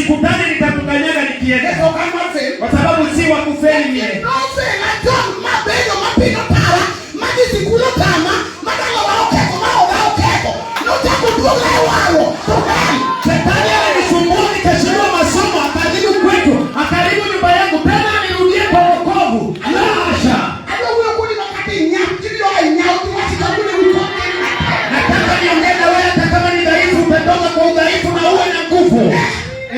Tusikutane, nitakukanyaga nikienda, Nikech ok an mar fail. Kwa sababu si wa kufeli mie. Nofela chon mabedo mapiny otara ma dhi sikul otama ma dalawa oketho ma oda oketho nochako duogna e warruok to hell. Shetani alinisumbua nikashindwa masomo, akaribu kwetu, akaribu nyumba yangu, tena anirudie kwa wokovu. La hasha! Adwa wuoyo kodi makata inyap tibiro a inyaw tiwachi kawuono ewi kom gin matek. Nataka niongee na wewe, hata kama ni dhaifu, utatoka kwa udhaifu na uwe na nguvu.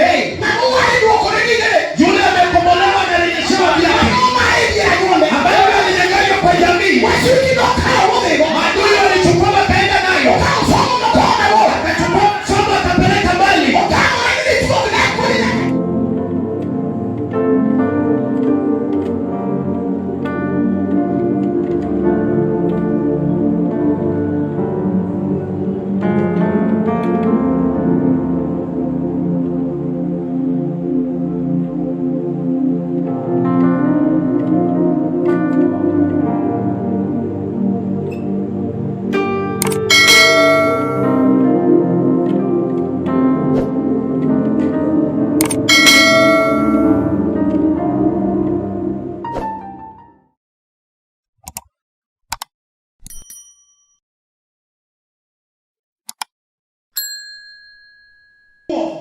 Hey, Ng'ama owari duokone gigene. Yule amekombolewa anarejeshewa vyake, Ang'o ma e dier anyuonde? Ambayo alinyang'anywa kwa jamii. Wasiki nokawo modhigo. Maadui walichukua wakaenda nayo, Okawo somo mokowo mabor. Akachukua somo akapeleka mbali. Okawo ni dichuo dak kodi nyaka.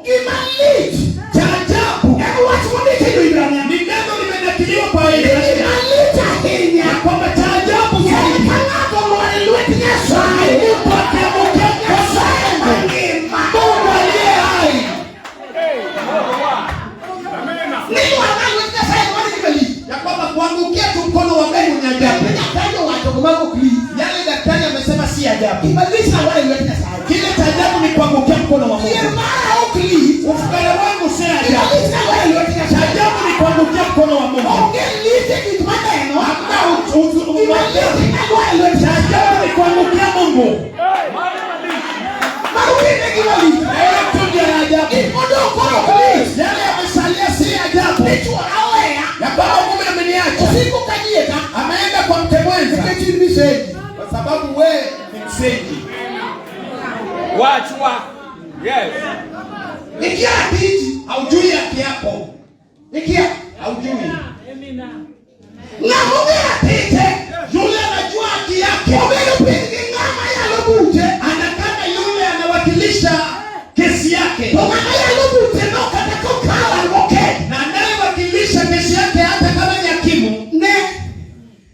Gima lich. Cha ajabu En wach mondik e Jo-Hibrania. Ni neno limenakiliwa kwa Ni Waebrania gima lich ahinya. Ya kwamba cha ajabu En zaidi ka ng'ato olwar e lwet Nyasaye. Mtu akiangukia mkono Nyasaye wa Mungu, mangima. Mungu aliye hai. Ni lwar e lwet Nyasaye mano gima lich. Ya kwamba kuangukia tu mkono wa Mungu ni ajabu. Daktari owacho mago ok lich. Yale daktari amesema si ajabu. Gima lich na lwar e lwet Nyasaye. Kile cha ajabu ni kuangukia mkono wa Yier Mungu. mara ok lich. Ufukara wangu si Gima ajabu. lich na lwar e lwet Cha Nyasaye. ajabu ni kuangukia mkono wa Mungu. Onge lich e gik maneno. Hamna Gima lich na lwar e lwet Cha Nyasaye. ajabu ni kuangukia Mungu. Mano kende gima lich. Na hiyo tu ndio ya ajabu. Gik modong' koro ok lich. Yale yamesalia si ajabu. Dichuo aweya. Ya kwamba mume ameniacha. Osiko ka nyieka. Ameenda kwa mke mwenza. Nikech in misenji. Kwa sababu we ni msenji. Wachwa. Yes. Ikia tiji. Haujui haki yako. Ikia. Haujui. Ng'ama ong'eyo ratiche. Yule anajua haki yake. Obedo piny gi ng'ama yalo buche. Anakana yule anawakilisha kesi yake. To ng'ama yalo buche no kata kokawo advocate. Na anayewakilisha kesi yake hata kama ni hakimu. Ne.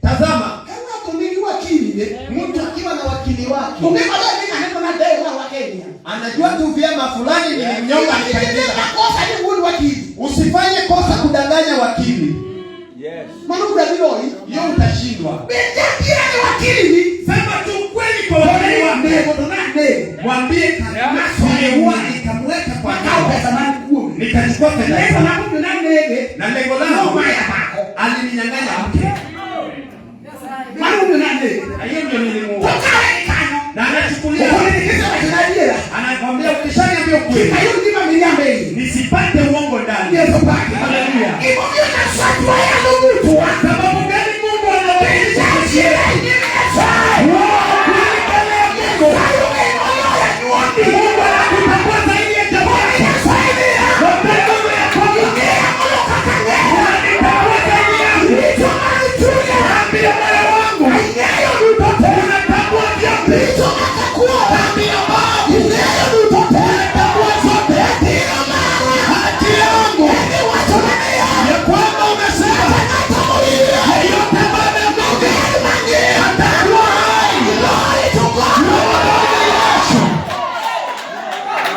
Tazama, Ka ng'ato nigi wakili ne. Mtu akiwa na wakili wake Onge maber ni ng'ane mana dewo marwa Kenya. Anajua tu vyema fulani nilimnyonga nikaingiza. Makosa ni wuon wakili. Usifanye kosa kudanganya wakili. Yes. Mano bura biro yi. Hiyo utashindwa. Bed jadiera ne wakili ni. Sema tu kweli kwa wakili wako. Nego to nanego. Mwambie niliua nikamweka kwa Makawo nyumba. pesa mar kuome. Nikachukua fedha Nego zangu. namomiyo nanege. Na lengo langu Nomaya dhako. Alininyang'anya mke. Mano momiyo nanege. Na hiyo ndio nilimuua. Tokawe gi kanyo. Na anachukulia Okone ni kisewacho na adiera. Anakwambia ukishaniambia ukweli Ayud gima miriambo e iye. Nisipate uongo ndani. Yesu pake. Haleluya. Gimomiyo Nyasachwa yalo buchwa. Sababu gani Mungu anawakilisha kesi Jadiera yetu? e nyim Nyasaye. Ukweli mbele ya Mungu. Nyasaye ong'eyo moloyo anyuondi. Mungu anakutambua zaidi ya jamaa yako. Nyasaye niya. Mwambie Mungu ya kwamba Ing'eya molo kaka ang'eya. unanitambua zaidi yangu. Richo mag chunya. Ambia moyo wangu. Ang'eyo duto te. Unatambua vyote. Richo makakuowa. Dhambi ambayo Ing'eyo duto te. Unatambua zote. Ratiro mara. Haki yangu. En iwachona niya. Ya kwamba umesema Ng'ato moyie. yeyote ambaye ameamini Obed mangima. Atakuwa hai. Glory to God. Yesu.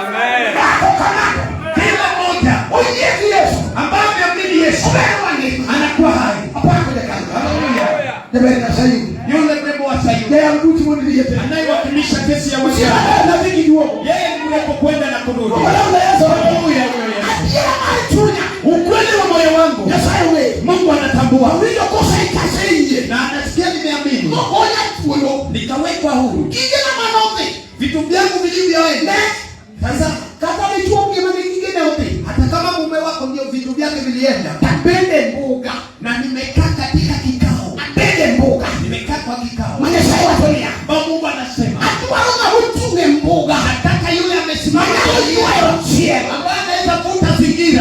Amen. Ng'ato ka ng'ato. Kila mmoja Oyie gi Yesu. Ambaye ameamini Yesu Obedo mangima. Anakuwa hai. Apako jakanyo. Haleluya. Jaber Nyasaye. Yule mrembo wa Sayuni Jayal buch mondo riete. Anayewakilisha kesi ya wajane. Usiende na giduogo. Yeye ni mrembo kwenda na kurudi. Ola Yesu. Haleluya, huyo Yesu. Adiera mar chunya. Ukweli wa moyo wangu Nyasaye ong'eyo. Mungu anatambua. Awinjo kosekaseyie. Na anasikia nimeamini. Mogonya thuolo. Nikawekwa huru. Gigena manodhi. Vitu vyangu vilivyoenda. Ne. Sasa Kata dichuo ngima ne gigene odhi. Hata kama mume wako ndio vitu vyake vilienda. Tabende mbuga. Na nimekaa katika kikao. Abende mbuga. Nimekaa kwa kikao. Ma Nyasaye wacho niya. Ambao Mungu anasema. Adwaro ng'ama ochung' e mbuga. Nataka yule amesimama Manyalo ywayo chiel. Ambaye anaweza vuta zingine.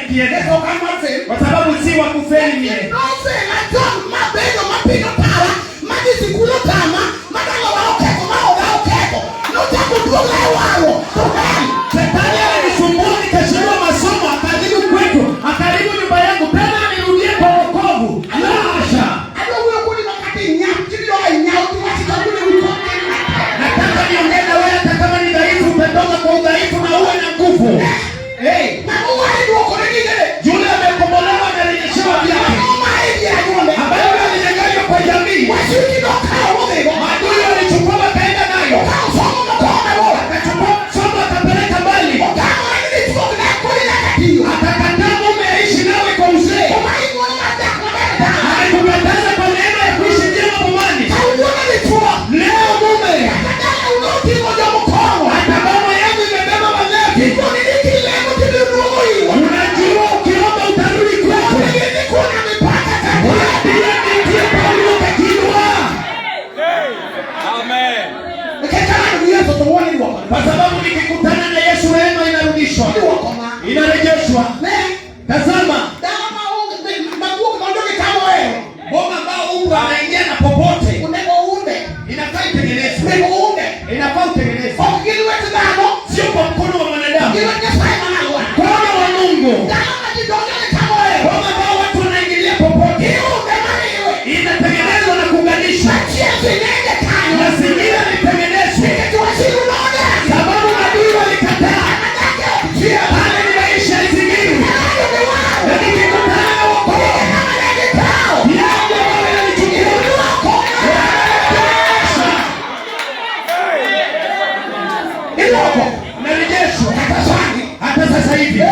nikienda, Nikech ok an mar fail. Kwa sababu si wa kufeli mie. Nofela chon mabedo mapiny otara ma dhi sikul otama ma dalawa oketho ma oda oketho nochako duogna e warruok to hell. Shetani alinisumbua nikashindwa masomo, akaribu kwetu, akaribu nyumba yangu, tena nirudie kwa wokovu? La hasha! Adwa wuoyo kodi makata inyap tibiro a inyaw tiwachi kawuono ewi kom. Nataka niongee na wewe, hata kama ni dhaifu, utatoka kwa udhaifu na uwe na nguvu. Hey, Ng'ama owari duokore gigene. Yule amekombolewa anarejeshewa vyake, Ng'ama omaye gi anyuonde. Ambaye alinyang'anywa kwa jamii. Wasiki nokawo modhigo. Maadui walichukua wakaenda nayo, Okawo somo mokowo mabor. Akachukua somo akapeleka mbali, Okawo ni dichuo ok dak kodi nyaka tiyo. Akakataa mume aishi nawe kwa uzee. Omayi ng'uono mar dak maber e dala. Amekukataza kwa neema ya kuishi vyema bomani. Kawuono dichuo. Leo mume, Kata dalau noting'o jomokong'o. Hata boma yangu imebeba walevi. Ikoni ni kilemo tibiro duogo irwa. Unajua ukiomba utarudi kwetu. Onge ni kuna mipaka kati. Waambie nitie pogruok e kindwa. Amen. Nikech an gi Yesu to ng'uono iduoko. Kwa sababu nikikutana na Yesu rehema inarudishwa, Iduoko ma. Inarejeshwa. Ne. Tazama, Dala ma onge ma guok donjo gi kama ohero. Boma ambao umbwa anaingia na popote, Onego unde. Inafaa itengenezwe, Onego unde. Inafaa utengenezwe, Ok gi lwet dhano. Sio kwa mkono wa mwanadamu, Gi lwet Nyasaye manalwar. Mkono wa Mungu. Dala ma ji donjo gi kama ohero. Boma ambao watu wanaingilia popote, Iunde mariwe. Inatengenezwa na kuunganishwa, Achiel sing'enge kanyo. Mazingira litengenezwe, Nikech wasigu nodagi. Sababu adui walikataa. Kama dak e ok chiel. Pale ninaishi haizingirwi, Kanyo gi waro. Na nikikutana na wokovu Kama ne gikawo. yangu ambayo inanichukua Iduoko. Inarejesha. Iduoko. Narejeshwa Kata sani. Hata sasa hivi. Eh.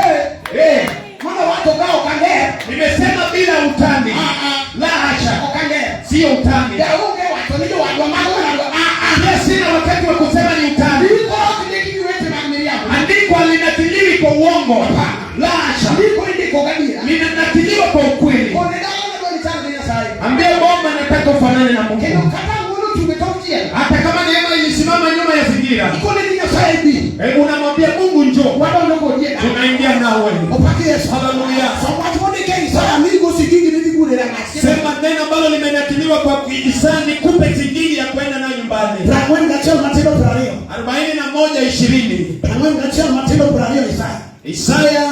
Eh, Mano wacho ka ok anger. Nimesema bila utani. Ah, La hasha, Ok anger. sio utani. Jaonge wacho ni jowadwa mago jowadwa. Ah, ah. Pia sina wakati wa kusema ni utani. Ndiko ok ndiki gi weche mag miriambo. Andiko halinakiliwi kwa uongo. La hasha, Ndiko indiko gadiera. Linanakiliwa kwa ukweli. Kone dala madwa ni chal gi Nyasaye. Ambia boma nataka ufanane na Kendo Mungu. kata ng'uono ochung' e tok chiel. Hata kama neema ilisimama nyuma ya zingira, Ikone ni Nyasaye bi. Hebu unamwambia Mungu njoo, Wadonjo kodi e dala. Tunaingia nawe. Opaki Yesu. Haleluya. Som wach mondik e Isaya migo sigingi midhi gure rangach. Sema neno ambalo limenakiliwa kwa Isaya, nikupe singigi ya kwenda nayo nyumbani. 41 matindo 20. 41:20. 41 matindo 20 Isaya. Isaya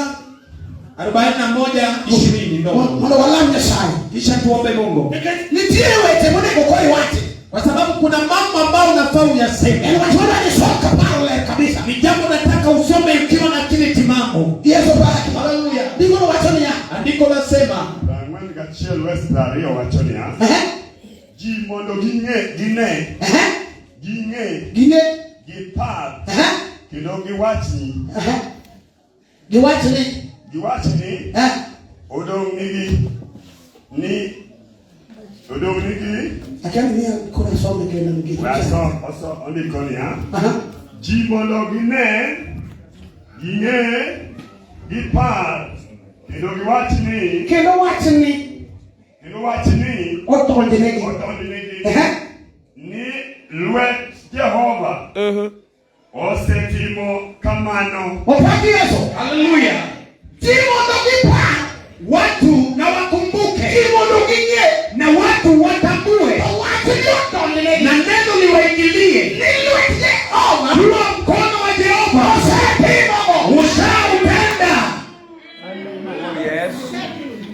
41:20 ndo. Mondo walam Nyasaye. Kisha tuombe Mungu. Nikech nitie weche monego koro iwachi. Kwa sababu kuna mambo ambayo unafaa uyaseme. En wach madwa ni som ka paro ler kabisa. Ni jambo nataka usome ukiwa na akili timamu. Yesu opaki. Haleluya. Ndikono wacho niya. Andiko lasema 41 wes 20 wacho niya, Ehe. ji mondo ging'e gine Ehe. ging'e Gine. gipar Ehe. kendo giwachni Ehe. Giwach ni. giwach ni Eh. odong' nigi ni odong' nigi Akia ni miya koro isome kendo nikech. we asom oso ondiko niya Aha. ji mondo gine ging'e gipar kendo giwach ni Kendo wach ni kendo wach ni odonjnegi. odonjnegi Ehe. ni lwet Jehova osetimo kamano. Opaki Yesu. Haleluya. Ji mondo gipar. Watu na wakumbuke Ji mondo ging'e. Na watu watambue To wach ni odonjnegi. Na neno liwaingilie Ni lwet Jehova huo mkono wa Jehova osetimo. Ushautenda. Yes.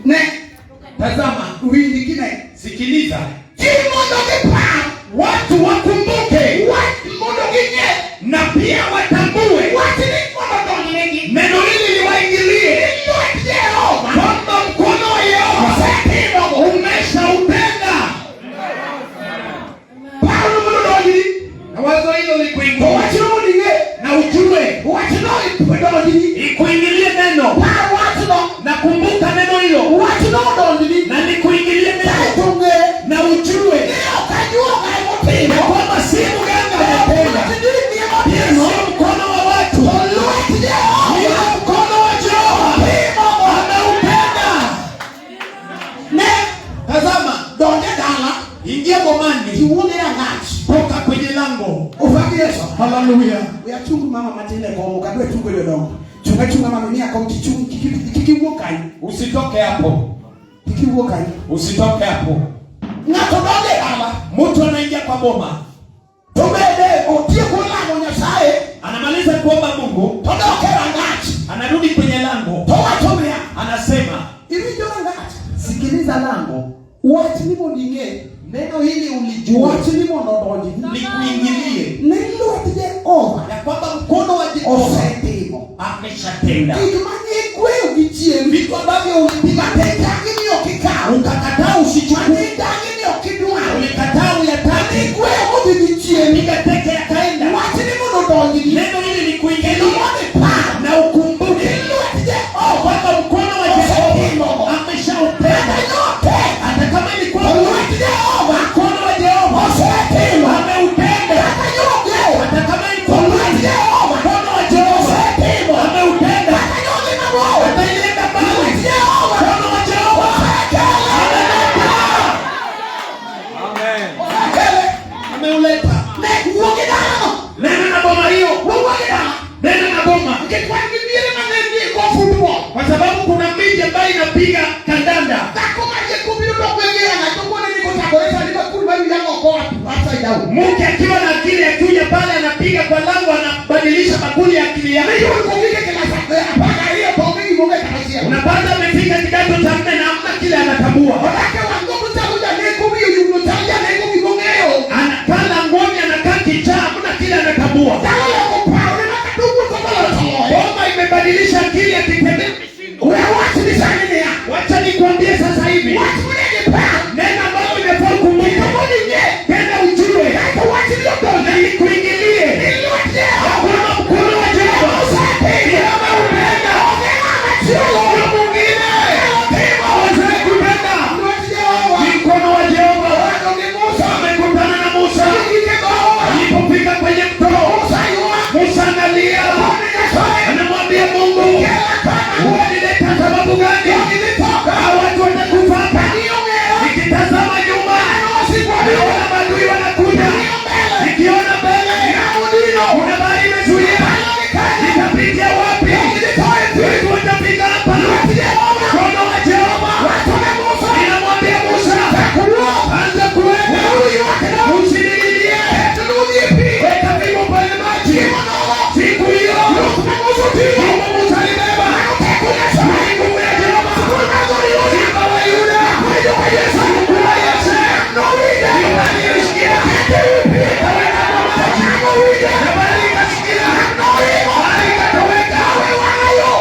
Ne. Tazama, Winji kine. Sikiliza. Ji mondo gipar. Watu wakumbuke Wach mondo ging'e. Na pia watambue Wach ni mondo odonjnegi. Neno hili liwaingilie Ni lwet Jehova kwamba mkono wa Yehova osetimo. Umeshautenda. Paro mondo odonjni. Na wazo hilo To likuingie wachno mondo ing'e. Na ujue Wachno odonjni. Ikuingilie neno. Par wachno. Na kumbuka neno hilo. Wachno odonjni. Na likuingilie neno. Kaeto ng'e. Na ujue Ni ok ajuoga emotimo. Ya kwamba si mganga ametenda. Pia sio mkono wa watu. To lwet Jehova Ni mkono wa Jehova ameutenda. Ne. Tazama, Donj e dala. Ingia bomani. Iwuog e rangach. Toka kwenye lango. Opaki Yesu. Haleluya. We achung mama matin e kom, ok adwa chungo jodongo. Chunga chunga mami ni ako kichung kiki wuok kanyo. Usitoke hapo. Kiki wuok kanyo. Usitoke hapo. Ng'ato donjo e dala. Mtu anaingia kwa boma. To bende otieko lamo Nyasaye. Anamaliza kuomba Mungu. To dok e rangach. Anarudi kwenye lango. To wacho niya. Anasema, Iwinjo rangach. Sikiliza lango. Wach ni mondo ing'e. Neno hili ulijue. Wach ni mondo odonjni. Likuingilie. Ni lwet Jehova Ya kwamba mkono wa Jehova osetimo. ameshatenda. Gik mane igweyo gi chien. Vitu ambavyo ulipiga Mane dagi ni ok ikaw. ukakataa usichukue. Mane dagi ni ok idwar. Ulikataa uyatake. Igweyo modhi gi chien. Piga teke yakaenda. Wach ni mondo odonjni. Neno hili likuingilie Kendo mondo ipar. na ukumbuke Ni lwet Jehova kwamba mkono wa Jehova ameshautenda. Kata notek. Hata kama ilikuwa To lwet Jehova mkono wa Jehova osetimo. ameutenda. Kata nyoge. Hata kama To ilikuwa lwet Jehova mkono wa Jehova osetimo. ameutenda. Kata nyodhi mabor. Hata ilienda Lwet mbali, Jehova mkono wa Jehova osekele. Amen. Osekele. ameuleta. Ne wuo gi dalano. Nena na boma hiyo, Wuo gi dala. nena na boma, Nikech wan gi miere mang'eny ni go football. kwa sababu kuna miji ambayo inapiga kandanda. Dhako mariek obiro to gwenge rangach to kone ni kochakore sani bakul mar wiyango ok oa upside down. Mke akiwa na akili akija pale anapiga kwa lango, anabadilisha bakuli ya akili yake. Miyud kogik e kilas 12 to onge gima ong'e kata achiel. Unapata amefika kidato cha nne na hamna kile anatambua. Odak e wang' gogo chalo janeko wiye oyugno chal janeko gima ong'eyo. Anakaa langoni, anakaa kichaa, hamna kile anatambua. Dhano loko parone ma kata owuotho moloyo to loye. Boma imebadilisha akili, akitembea mishindo. We awach ni sani niya. Wacha nikwambie sasa hivi, Wach monego ipar. neno ambalo inafaa ukumbuke, Kendo mondo ing'e. tena ujue Kaeto wach ni na odonjni. ikuingilie Ni lwet ya Jehova kwamba mkono wa Jehova osetimo. ameutenda. Onge ng'ama chielo. Sio mwingine Nyalo timo. aweze kutenda. Lwet Jehova. Ni mkono wa Jehova. Orado gi Musa. Amekutana na Musa Gige gowa. alipofika kwenye mto. Musa ywak. Musa analia, Kone Nyasaye. anamwambia Mungu, Kela kama. unanileta sababu gani? Jogi dhi tho ka. Hawa watu watakufa hapa. Kang'iyo ng'eya. Nikitazama nyuma, naona maadui wanakuja. Kang'iyo mbele. Nikiona mbele, Namodino. kuna bahari imezuia. Nitapitia wapi? Jogi dhi tho e thim. Watu watafika hapa. Lwet Jehova. Mkono wa Jehova Wacho ne Musa. ninamwambia Musa, Chak wuoth. anza kuenda, Weuru ywakna. usinililie, Ket ludhi e pi. weka fimbo pale maji. Chieng'onogo. Siku hiyo Luth ma Musa oting'o. fimbo Musa alibeba Mano teko Nyasaye. ni nguvu ya Jehova. Sikul mar dhood Yuda. Simba wa Yuda, Penjo ka Yesu. Mungu wa Yesu, Nowinje. aliyesikia Okete ewi pi. akaweka kwa maji, Nam owinje. na bahari ikasikia, Noringo. bahari ikatoweka. Awe wang'ayo.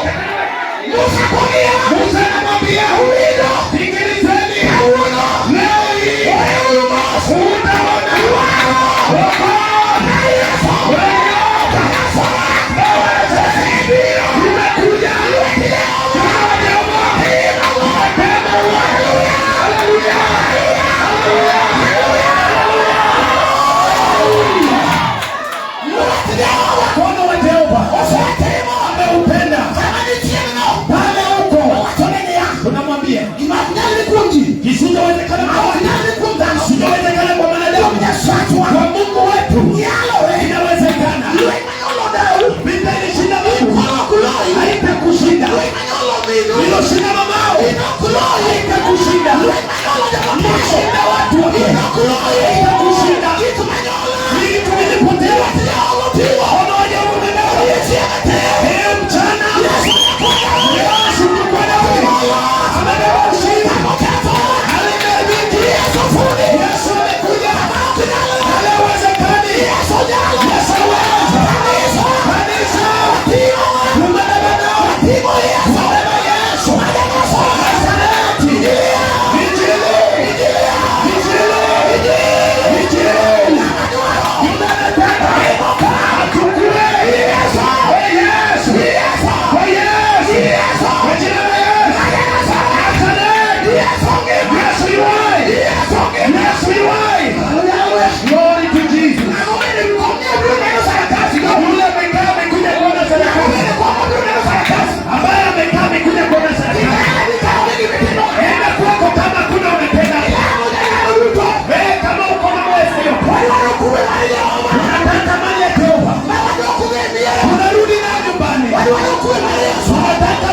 Musa kong'iyo. Musa anamwambia Uwinjo. sikilizeni, Kawuono. leo hii Weuru mos. utaona Ywago. wokovu Ka Yesu. Ka Yesu. Osebiro. umekuja. Lwet Jehova. Mkono wa Jehova Timo. Haleluya. Lwet Jehova. Mkono wa Jehova Osetimo. ameupenda Kama nichieng'no. pale huko. Owachone niya. Tunamwambia Gima ok nyal ni kuom ji. kisingewezekana kwa Ok watu, nyal ni kuom dhano. kisingewezekana kwa Kuom mwanadamu, Nyasachwa. kwa Mungu wetu Nyalore. inawezekana. Lweny manyolo dau. Vita ilishinda Mungu, Koro ok loyi. haitakushinda. Lweny manyolo minu. Iloshinda mamao, Inok loyi. haitakushinda. Lweny manyolo joma Ilishinda watu wako, Inok loyi. haitakushinda. Gik manyolo. Vitu vilipotea, Lwet Jehova oting'o. mkono wa Jehova umebeba. Odiechieng' te. Leo mchana, Yesu nyakwara. leo asubuhi kwa Daudi amebeba ushindi. Oketho. Alimeharibiki. Yesu fundi. Yesu amekuja. Ok nyal. Haiwezekani. Yesu nyalo. Yesu aweza. Adwaro kwe mar Yesu. Nataka